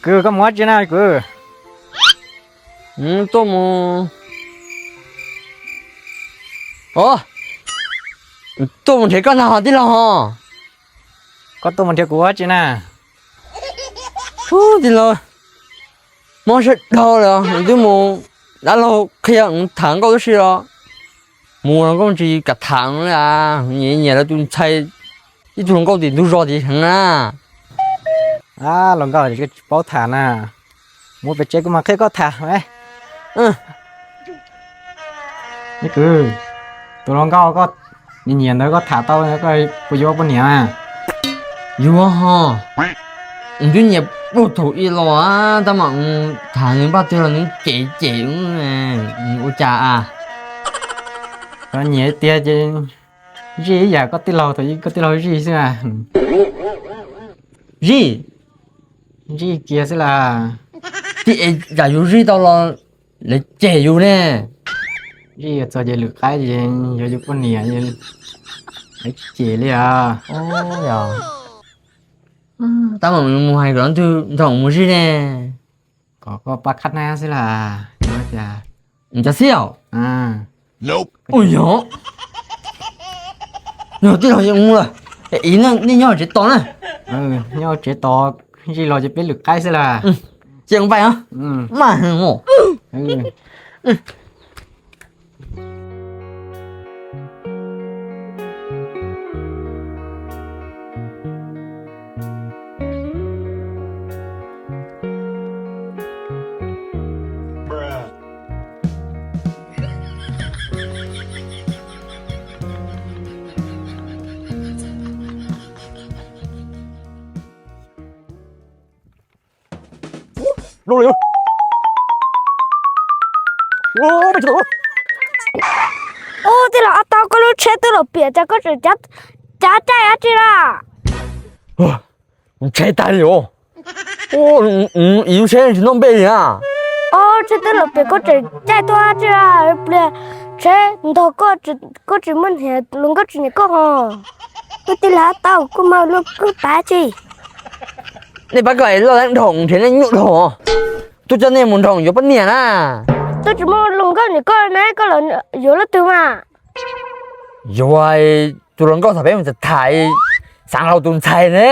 Kwv, koj mus dab tsi na kwv? Tuaj mus, o, tuaj mus nrhiav koj ntag tij laug. Koj tuaj mus nrhiav kuv dab tsi na? Tij laug, mob sab dhau lawm, twb mus dab laug qhia tham nkauj tib si los mus los nkauj tsis kam tham li, nyiam nyiam lawv tus ntxhais, ib tug hluas nkauj tim ntug zos tid heev na. Hluas nkauj tsis paub tham na, mus pem tsev kuv mam qhia koj tham. Kwv, tus hluas nkauj koj nyiam ntawd koj tham tau, koj puas yuav poj niam? Yuav ho, twb nyiam puag thaum ub los tab mas tham nws npaj twg los nws cem cem, nws ua cas a? Nyiam tiag ces zij ib yam koj tij laug thaum ub, koj tij laug zij xwb. Zij? Zij kiag xwb las. Tij es yam yus zij tau los lawv cem yus ne. Zij txog ces lwm qaib ces yuav yus poj niam, lawv tsis cem li os. Tab mas mus hais kom leej twg nrog mus zij ne. Kom koj pab khab nab xwb las. Cov xib os. Ua yog, yog tij laug yeej mus lawm, nej nyob tsev tos na. Nyob tsev tos, zij los ces peb lwm qaib xwb las. Ces pais os, maj heev os. Ub, tij laug Ab Taub, koj lub tsheb twb los piam cas koj tseem cav caij dab tsi lawm? Tsheb tag li os. Ib lub tsheb tsis noj nplej li na. Tsheb twb los piam koj tseem caij tuaj dab tsi lawm? Pliag tsheb ntog koj, koj tsis muaj hniav, luag nkauj tsis nyiam koj ho. Ub, tij laug Ab Taub, koj muaj lub kub pav tsi? Nej pab koj es loj leeb dhau nrhiav nej nyuj dhau, tuaj coj nej mus nrog yuav poj niam na. Twb tsis muaj luag nkauj nyiam koj ne, koj los yuav leej twg mas? Yuav tus hluas nkauj thaum peb mus tham, xav laus tus ntxhais ne.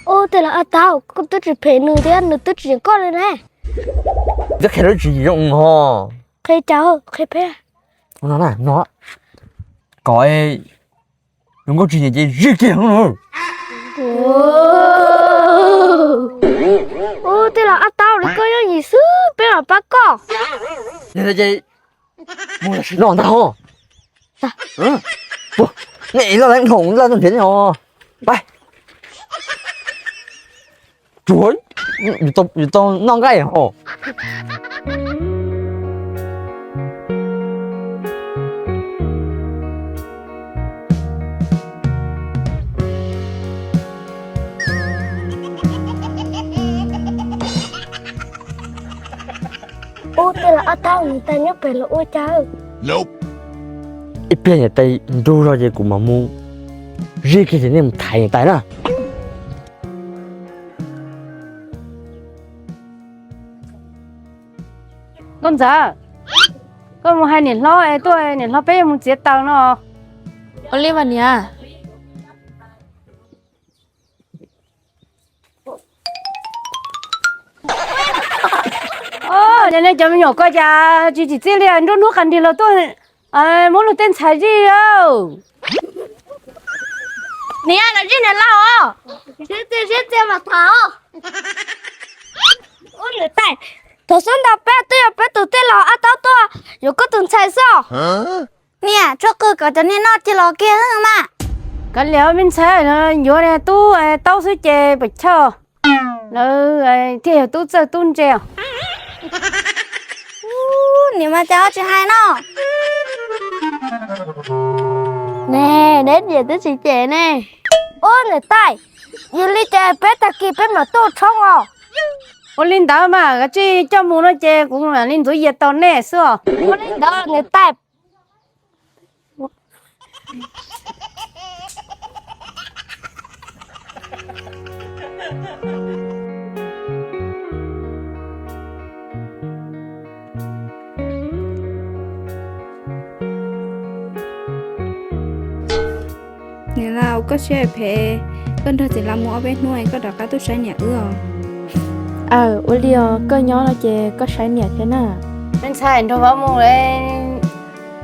Ub, tij laug Ab Taub, koj twb tsis phem nws thiab, nws twb tsis nyiam koj li ne. Twb qhia lub tswv yim zoo ho. Qhia cas, qhia peb. No, no, kom luag nkauj tsis nyiam ces zij kiag no. Ub, tij laug Ab Taub, koj yooj yim xwb, peb mam pab koj. Yog li ces mus tam sim no ntag ho. Nej loj leeb dhau, loj tuaj nrhiav nej os. Pab, tsuav yus tau noj nqaij ho. Ub, tij laug Ab Taub, niam tais nyob pem los ua cas? Ib pliag niam tais nrug zog ces kuv mam mus zij kiag ces nej mus thaiv niam tais na. Nkauj Ntxawm, koj mus hais niam hlob es tuaj, niam hlob peb yuav mus txiav taws no. Ua li mas niam. Cov me nyuam ko cas tsis tsim txiaj li, nruab hnub qas nrig los tuaj muab luag tej ntxhais zij. Niam, los zij niam laus os. Siab txiaj siab txiaj mas tham os. Ub, niam tais, thaum xub nta peb twb yog peb tus tij laug Ab Taub tuaj yuav koj tus ntxhais xwb. Niam, tshuab qw kom cov niag noj cia los kiag mas. Kav liam, me ntxhais yuav tub taub xwb ces pam chawj, lawv thiaj yog tub txawj tub ntse os. Niam mas cas ho tsis hais no. Ces twb tsis cem ne. Ub niam tais, yog li ces peb tag kis peb mam tuaj tshoob os. Ua li ntawd mas kav tsij coj mus no ces kuv mam li ntxuav yias tos nej xwb os. Ua li ntawd niam tais. Niam laus, koj siab phem, koj nrog txiv laus mus ob peb hnub koj rov qab tuaj saib niam wb os. Aw, ua li os, koj nyob no ces koj saib niam thiab na. Me ntxhais, nrog vauv mus,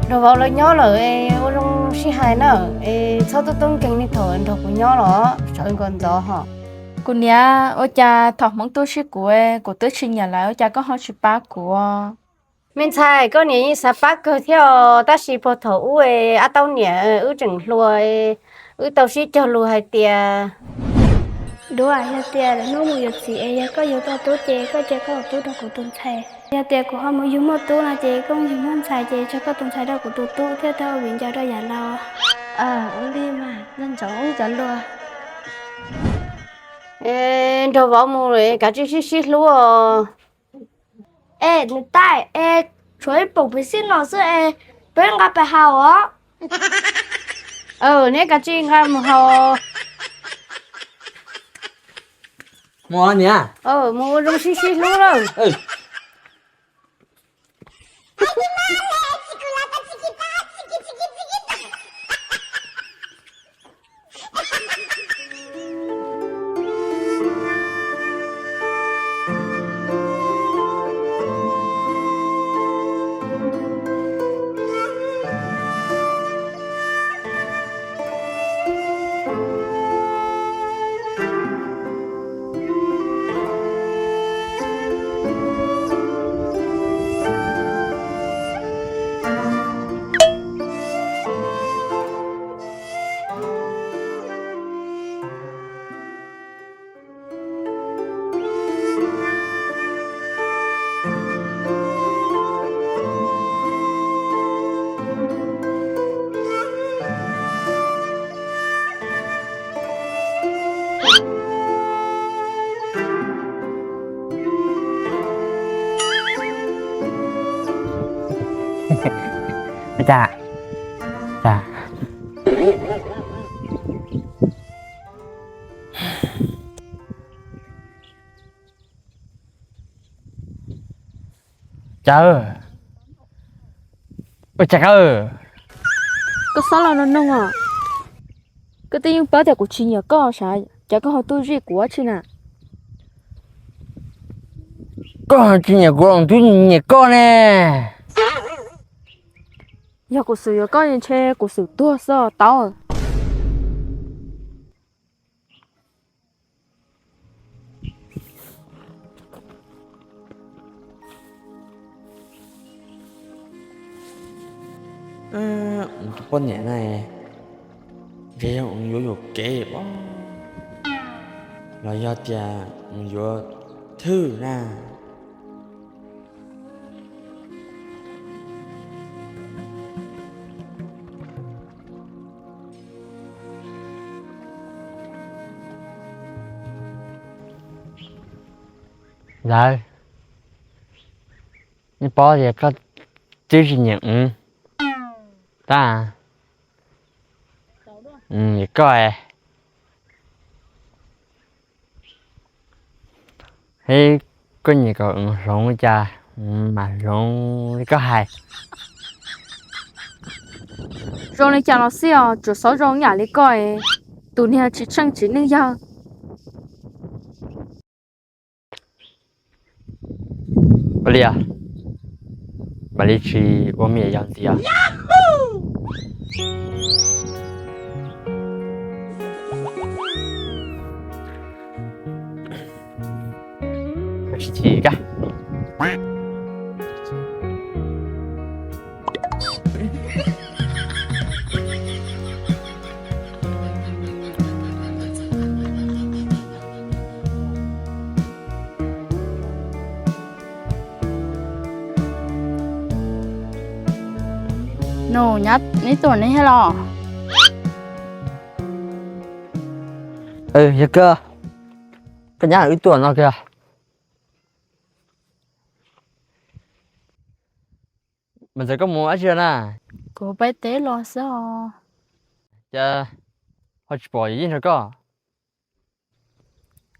nrog vauv lawv nyob lawm, ua zoo sib hais na, es txhob tub tub nkeeg li thaum nrog kuv nyob los sawv nkaus ntxov hos. Kuv niam, ua cas thaum Hmoob tuaj sib kuv, kuv twb tsis nyiam lawv, ua cas koj ho tsis pab kuv? Me ntxhais, koj niam yeej xav pab kawg thiab os, tab sis puag thaum ub ab taub niam wb tseem hluas, wb tau sib cog lus hais tias, duav, yog tias lwm hnub mus yuav txiv es yog koj yug tau tub ces koj cia koj tus tub rau kuv tus ntxhais. Yog tias kuv ho mus yug muaj tub no ces koj yug muaj ntxhais ces tso koj tus ntxhais rau kuv tus tub thiab tau ua viv ncaus rau yawm laus. Ua li mas nco ntsoov wb cov lus. Nrog vauv mus lawm kav tsij sib sib hlub os. Es niam tais, es tshuav ib poom pem xij no xwb es peb nqa pem haus os. Neb kav tsij nqa mus haus. Mus niam. Mus ua zoo sib sib hlub lawm. Cas, ua cas koj, koj xob los no noog os. Koj twb yeej paub tias kuv tsis nyiam koj sav, cas koj ho tuaj zij kuv ua tsi na? Koj tsis nyiam kuv los twb nyiam koj ne. Yog kuv xub yuav koj ntshe kuv xub tuag xwb tau. Tus poj niam na, ntshe yog yuav yuam kev los yog tias yuav thwj na. Lawv, nej paub tias koj twb tsis nyiam wb tab, koj, koj nyiam kom wb hloov cas mas hloov li koj hais. Zoo li cas los xij os, tsuas xov zoo yam li koj, tus niag tsis tsheej tsis neej yawg. Ua li, mam li tsis ua me nyuam yaus ntxiv. Nus, nyob ib tug ne thiab los? Yog koj, koj nyab wb tuaj no kiag. Mas ntxawm koj mus dab tsi na? Kuv pais teb los xwb os. Cas ho tsis pom Yij nrog koj?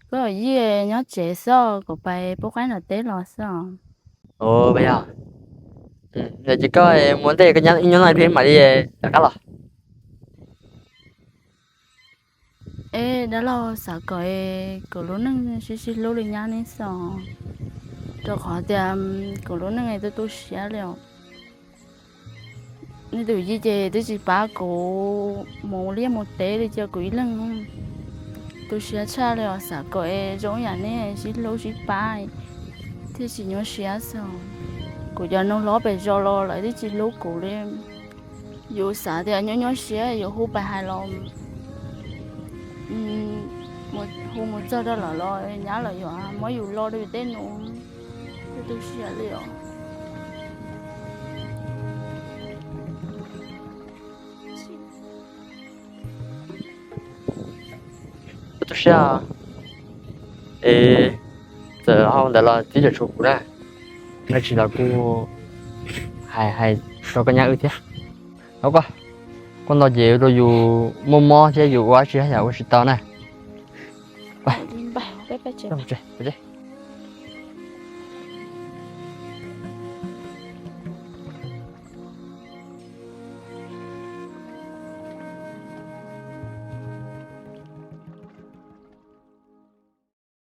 Koj Yij nyob tsev xwb, kuv pais pub qaib nram teb los xwb os. Ua yog, yog ces koj mus ntej, koj nyob no ib pliag mam li rov qab los. Es dab laug, xav kom kuv lub neej sib sib hlub li nyab neb xwb os, rau qhov tias kuv lub neej tu tu siab li os. Neb tus Yij ces twb tsis pab kuv mus liaj mus teb li, cia kuv ib leeg tu siab tshaj li os. Xav kom zoo yam neb sib hlub sib pab thiaj tsis nyuaj siab xwb. Kuv cov nus hlob pem zos los lawv twb tsis hlub kuv li. Yus xav tias nyuaj nyuaj siab yus hu pais hais los, hu mus txog rau lawv los nyab lawv yuav muab yus lo rau yus tej nus, tu tu siab li os. Tu tu siab. Es txawm ho ntawd los tib co tshuav kuv na, dab tsi los kuj hais hais rau koj nyab wb thiab. Au koj, koj nto ces ua rau yus muaj mob thiab yus ua dab tsi haj yam ua tsis tau na.